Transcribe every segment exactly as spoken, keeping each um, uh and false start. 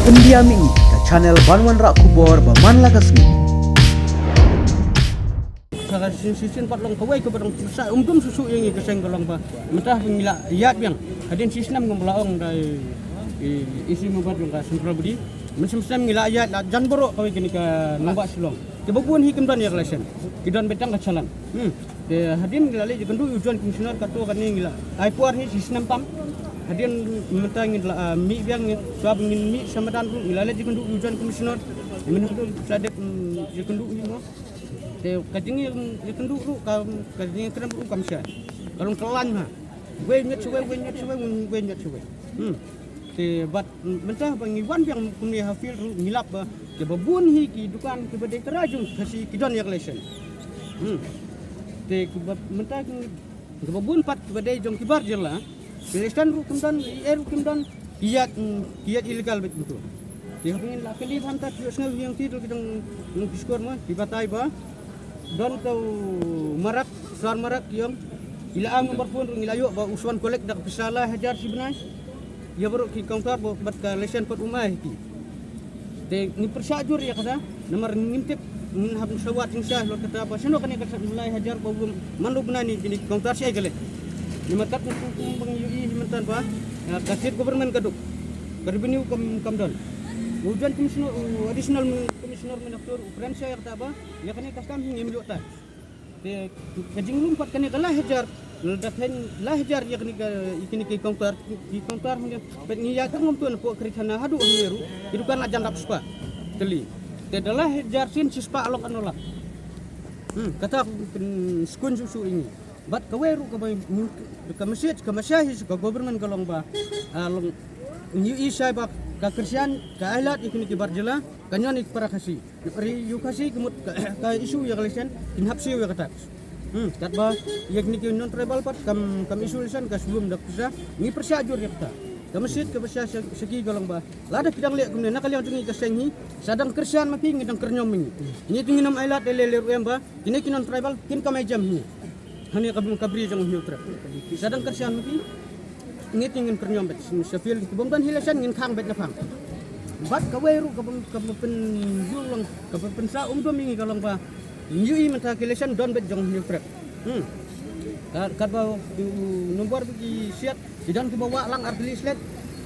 India Mini, ka channel ban wanrah khubor ba man la ka sngi. Ka shisien shisien pat long kawei kaba dang pyrshah umdum shuh shuh ïa ngi ka seng ka long ba mynta ngi la ïaid biang hadien shi snem ngam la ong da i, i, i C Mohammad jong ka central body. Mynshem snem ngi la ïaid la jan baroh kawei kane ka nongbah Shillong. Kaba bun hi kim don ïa ka license, ki don beit tang ka challan. Hmm. Te hadien ngi la leit ïakynduh ïa u Joint Commissioner, kato kane ngi la ai por hi shi snem tam. Hadien mynta ngi la, ah, mih biang, ngi shuwa ba ngin mih sha madan ruh ngi la leit ïakynduh ïa u Joint Commissioner. Mynta ruh sa dep, mm, ïakynduh ïa u mo. Te ka jingïakynduh ruh ka, ka jingïakren ruh kam shai. Ka long ka lain ma. Wei ñiot sha wei, wei ñiot sha wei, wei ñiot sha wei. Hmm. Te bad, mm, mynta ba ngi wan biang kumne ha field ruh ngi lap ba kiba bun hi ki dukan kiba dei trai jong Khasi ki don ïa ka license. Hmm. Te kiba mynta ki, kiba bun pat kiba dei jong ki bar jylla, ki license ruh kim don, ki ei ruh kim don, ki ïaid, mm, ki ïaid illegal beit kumto. Te haba ngin la kylli bha mynta ki ïohsngew ïa ki dei ki dang, mm, ki skur ma, ki batai ba don ka u Marak, Sar Marak ki ong. Ki la ai number phone ruh ngi la ïoh ba u sa wan collect da ka pisa lai hajar shi bnai. Ïa baroh ki counter ba bad ka license pat um ai ha ki. Te ngi pyrshah jur ïa kata, namar ngim tip, ngin hap sa wad jingshisha halor kata ba shano kane ka lai hajar ba um man ruh bnai ne kine ki counter shaei ka leh. Namar katkum ba ngi ïohi hi mynta ba, ah, ka state government ka duk. Ka revenue kam, kam don. U Joint Commissioner, u Additional Commissioner Manipur u kren sha ïa kata ba ïa kane ka kam hi ngim ïoh tai. Te ka jinglum pat kane ka lai hajar, lada kane lai hajar ïa kane ka, ïa kane ki counter, ki counter hangne pat ngi ïa tang ngam tun hapoh Khari Thana haduh hangne ruh ki dukan la jan dap spah tylli. Te da lai hajar sien shispah long katno lak. Hmm, kata ka pynskun shuh shuh ïa ngi. Bad kawei ruh kaba, ka message, ka message hi sha ka government ka long ba, ah, long ngi ïohi shai ba ka kyrshan ka ailad ïa kine ki bar jylla, ka ñion ïa ki para Khasi. Ri ïa u Khasi ki mut ka, ka issue ïa ka license, kin hap siew ïa ka tax. Hmm, katba ïa kine ki non tribal pat kam, kam issue license ka shu lum da ka pisa, ngi pyrshah jur ïa kata. Ka message kaba shai sha, sha ki ka long ba lada phi dang leh kumne na ka liang jong ngi ka seng hi, sa dang kyrshan ma phi, ngi dang kyrñiom ma ngi. Ngi te ngin ym ailad, lei lei ruh em ba kine ki non tribal kin kam ai jam hi. Hangne ka bri, ka bri jong u Hynñiewtrep. Sa dang kyrshan ma phi, ngi te ngin kyrñiom beit. Sha field ki bym don hi license ngin khang beit na phang. Bad kawei ruh kaba, kaba pynjur long, kaba pynsa umdum ïa ngi ka long ba ngi ïohi mynta ki license don beit jong u Hynñiewtrep. Hmm. Ka, katba u nombor ba ki siat, ki don kiba wah lang artylli slet.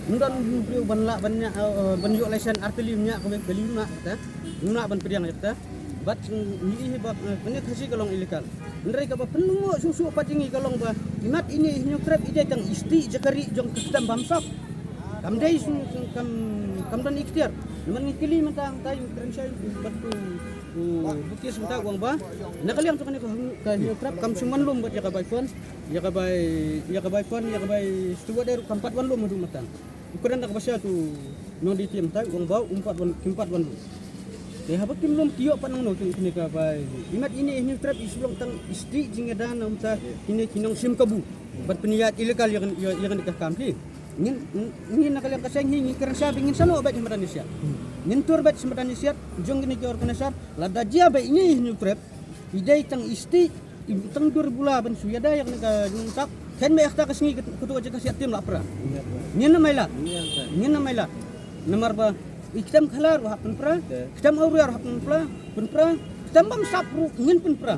Ym don briew ban lah ban ñiah, eh, ban ïoh license artylli, ñiah kawei, kali ñiah kata. Ñiah ban pdiang ïa kata. Bad, mm, ngi ïohi ba, eh, kane Khasi ka long illegal. Hynrei kaba pynlyngngoh shuh shuh pat ïa ngi ka long ba imat ine i Hynñiewtrep i dei tang i stieh jaka ri jong ka ktem bamsap. Kam dei shu, kam, kam don iktiar. Namar ngi kylli mynta hangtai ngi kren shai bad u, u Bukis mynta u ong ba na ka liang jong kane ka Hynñiewtrep kam shu man lum bad ïa ka bai phone, ïa ka bai, ïa ka bai phone, ïa ka bai steward ruh kam pat wan lum haduh mynta. U kren da kaba shai u nongdie thiam mynta u ong ba um pat wan, kim pat wan lum. Te haba kim lum ki ïoh pat nangno kine, kine ka bai. Imat ine i Hynñiewtrep i shu long tang i stieh jingïada na bynta kine ki nongshim kabu ban pynïaid illegal ïa, ïa, ïa kane ka kam ki. Ngin, ngin na ka liang ka seng hi ngi kren shai ba ngin sa noh beit sha madan ïasiat. Ngin tur beit sha madan ïasiat jong kine ki organizer, lada jia ba ine i Hynñiewtrep i dei tang i stieh, i tang dur bula ban shu ïada ïa kane ka jingtap. Khein beit ha kata ka sngi, kato ka jaka siat tim la pra. Ngin ym ailad. Ngin ym ailad. Namar ba i ktem khalar ruh hap pynpra, ktem awria ruh hap pynpra, pynpra, ktem bamsap ruh ngin pynpra.